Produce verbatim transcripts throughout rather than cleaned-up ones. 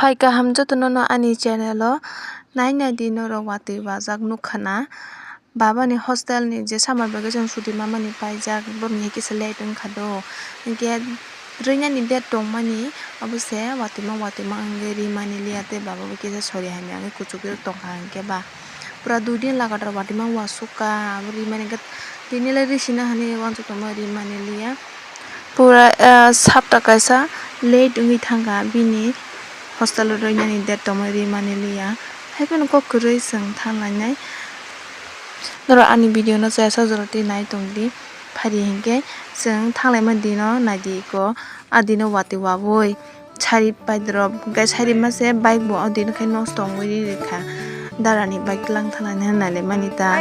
Phai kaham jotono no ani channel o, nai nai di norok watwi wajak nukha na. Baba ni hostel ni je summer vacation chuti ma mani paijak, borok ni kisa late wngkha do. Hinkhe rwinani date tongmani, obo se watwi ma watwi ma wngwi rimani liya tei baba bo kisa sori hamya wngwi kuchuk tongkha hinkhe ba. Pura dui din lagatar watwi ma wasukha, abo rimani hinkhe tini le risina hinwi uansuk tongma rimani liya. Pura, ah, sapta kaisa late wngwi thangkha bini hostel o roinani date tongma rimani liya. Haiphano kok kwrwi chwng thanglainai. Norok ani video no chaya sajora twi nai tongdi. Phari hinkhe chwng thanglaima dino naidi iko, a dino watwi wabwi. Sari paidrop, hwnkhe sari mase bike bo o din khai nosto wngwi ri rikha. Darani bike lang thangnaini nailaimani ta.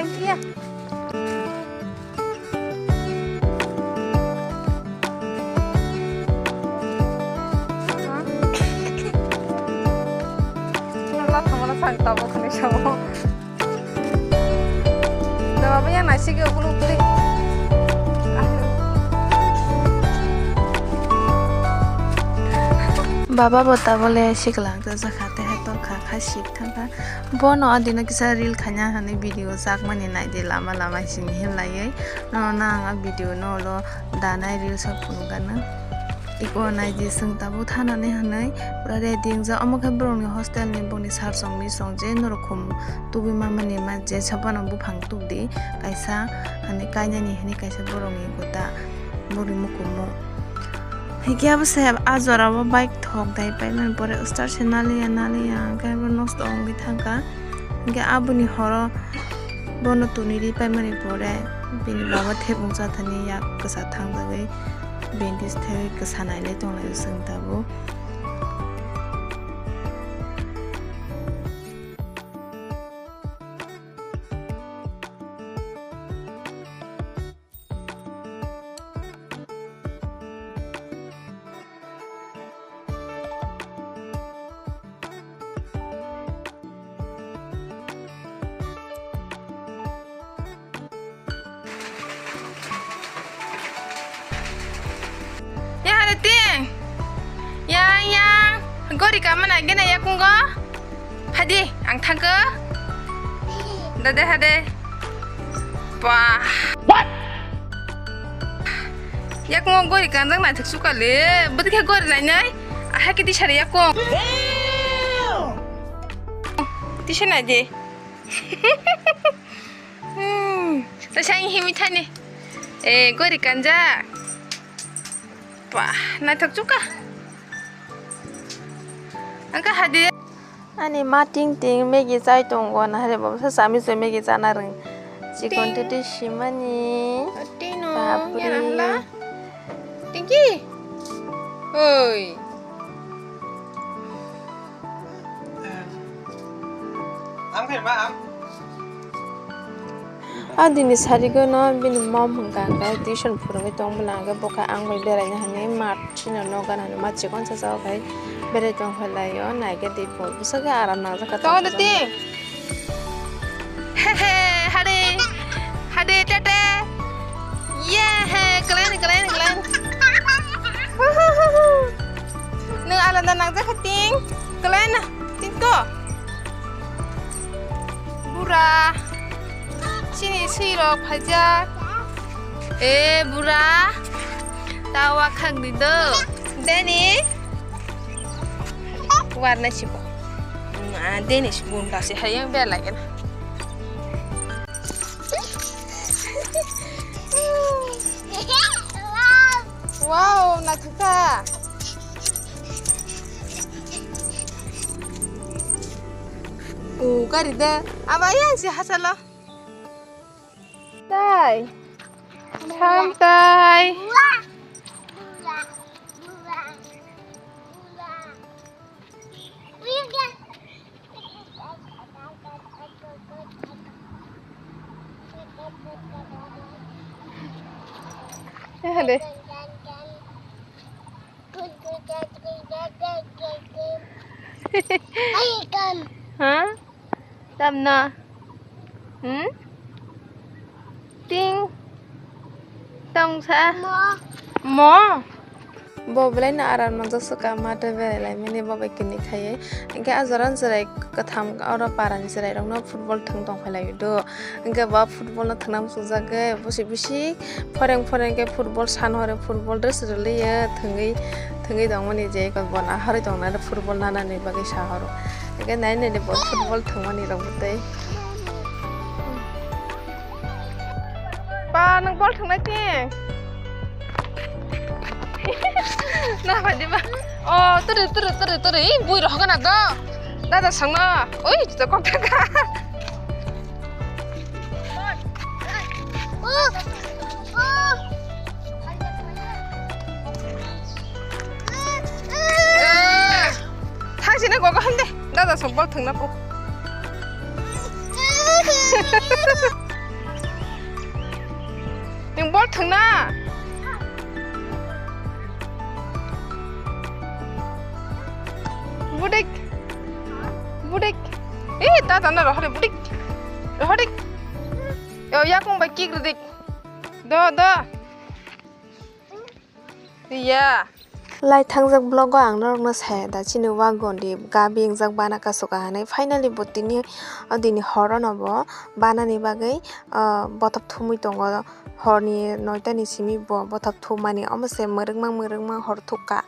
Baba yang nasi ke ukuluk beli. Baba bo tabole siklang jakha tei hai tongkha khai sik thangkha. Bono adino kisa reel khaina hinwi video chakmani naidi lama lama sini hinlaiwi. Nono ang a video no ulo danai reel sok phunukgano. Iko naidi chwng tabuk thanani hinwi pura ready wngjak. Omo khe borokni hostel ni boni sir song mi song je norok khum tubui mamani ma je sabano buphang tubdi kaisa hinwi kainani hinwi kaisa borokni gota boni mukumu. Hinkhe abo se a jora o bike thok dai paimani pore start se naliya naliya hinkhe abo nosto wngwi thangkha. Hinkhe aboni horo bono tuni ri paimani pore bini baba thebung chathani yak kwchak thangjagwi bandage thaiwi kwsa nailai tonglaio chwng tabuk. Ya hade ting. Yang yang. Gori kama na gena ya kungo. Phadi, ang thangkhe. Dade hade. Wah. What? Yakung gori kanjak naithok sukha le. Bwdikhe gori nainai. Aha khe tisari yakung. Damn! Tisa naidi. Hmm. Tasang himi thani. Eh, gori kanjak. Wah, naithok sukha. Angkha hadi. Ani ma ting ting Maggie chai tongo, nahare bo bwsa chami se Maggie chana rwng. Chikon ting. Tete simani. Tino, bapre. Yara hala. Tingki. Oi. Am khai ma am. A dini sarigo no bini mom hwnka hwnkhe tuition phwrwngwi tong bwla hwnkhe bo khe ang bai beraina hinwi mat sino nok gana hinwi mat chikon sacha o khai berai tong khe lai o naikhe twi por bwswk khe aram nangjak kha tong khe. He he hade hade tete ye he kalen kalen kalen. Nwng alada nangjak kha ting kalen ting ko. Bura. Chini swi rok phaijak. E bura. Tawa khak di do. Deni. War na sibo. Ma deni sibun ta se hayang bela gena. Wow, naithok kha. O gari de. Aba yang si hasalo. Tai. Tham tai. Hade. Ha? Tamno? Hmm? Ting. Tongsa. Mo. Mo. Bo belai no aram no joso ka mate berai lai mani bo bai kini khai. Hingke a jora ni cherai kwtham oro para ni cherai rok no football thwng tong phai lai do. Hingke bo football no thwngna muchungjagwi bosi bisi phoreng phoreng khe football san horo football dress rwliyo thwngwi thwngwi tongmani je bo na harwi tongna football nana ni bagwi sa horo. Hingke nai nai bo football thwngmani rok bo tei. Ba, nwng bol thwngnai ti? Na, bai di ba. O, turi, turi, turi, turi. Ih, bui rohok na do. Dada songno. Ui, to kok thangka. Thang sini gogo hande. Dada song bol thwngna po. Nwng bol thwngna? Budik. Budik. Eh, ta ta na rohori budik. Rohori. Yo, yakung bai kick ridik. Do, do. Iya. Lai thangjak vlog o ang norokno saya da chini wagon di gabi wngjak bana kasu ka hinwi. Finally bo tini o dini hor ono bo banani bagwi, ah, bothop thumwi tongo. Horni noita ni simi bo bothop thummani omo se mwrwkma mwrwkma hor thukka.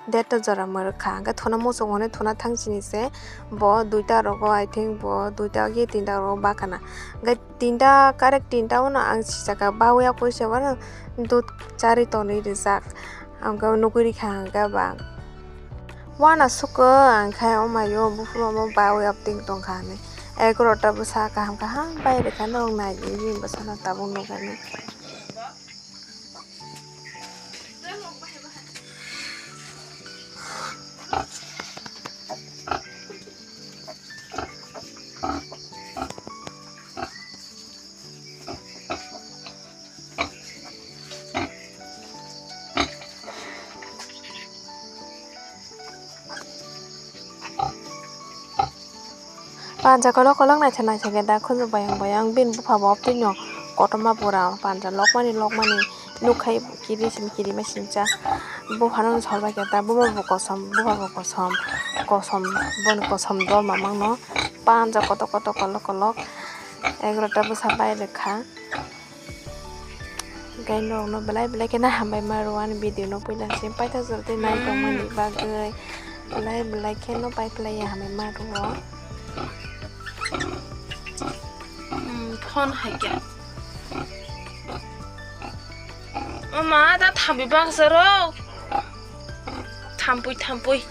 Derta jora mwrwkha. Hwnkhe thuna muchung hwnwi thuna thang chini se bo duita rogo, I think bo duita ki tinta rogo bakana. Hwnkhe tinta, correct tinta o no ang sijak ka, bawi ya puisa wano dud chari tonwi rijak. Ang khe nugwi rikha ang khe ba. Wana suko ang khe o mayo buphuru omo bawi ya ting tongkha hinwi. Egarota bwsa kaham kaham bai rikha norok nai di bini bwsano tabuk nukani. Panja kolok kolok naithok naithok khe da khunju bayang bayang bini bupha bo tini kotorma pura panja lokmani lokmani nukhai kiri sim kiri ma simcha buphano sor bai khe da buma bo kosom bupha bo kosom kosom boni kosom dol mamang no panja kotor kotor kolok kolok egarota bwsa bai rwkha. Hwnkhe norokno belai belai kheno hambai ma rwo ani video no puila se paithak jora tei nai tongmani bagwi belai belai kheno pai phlai ya hambai ma rwo. Hmm, phone hai khe. Mama, da thambi baksa rok. Thampui, thampui.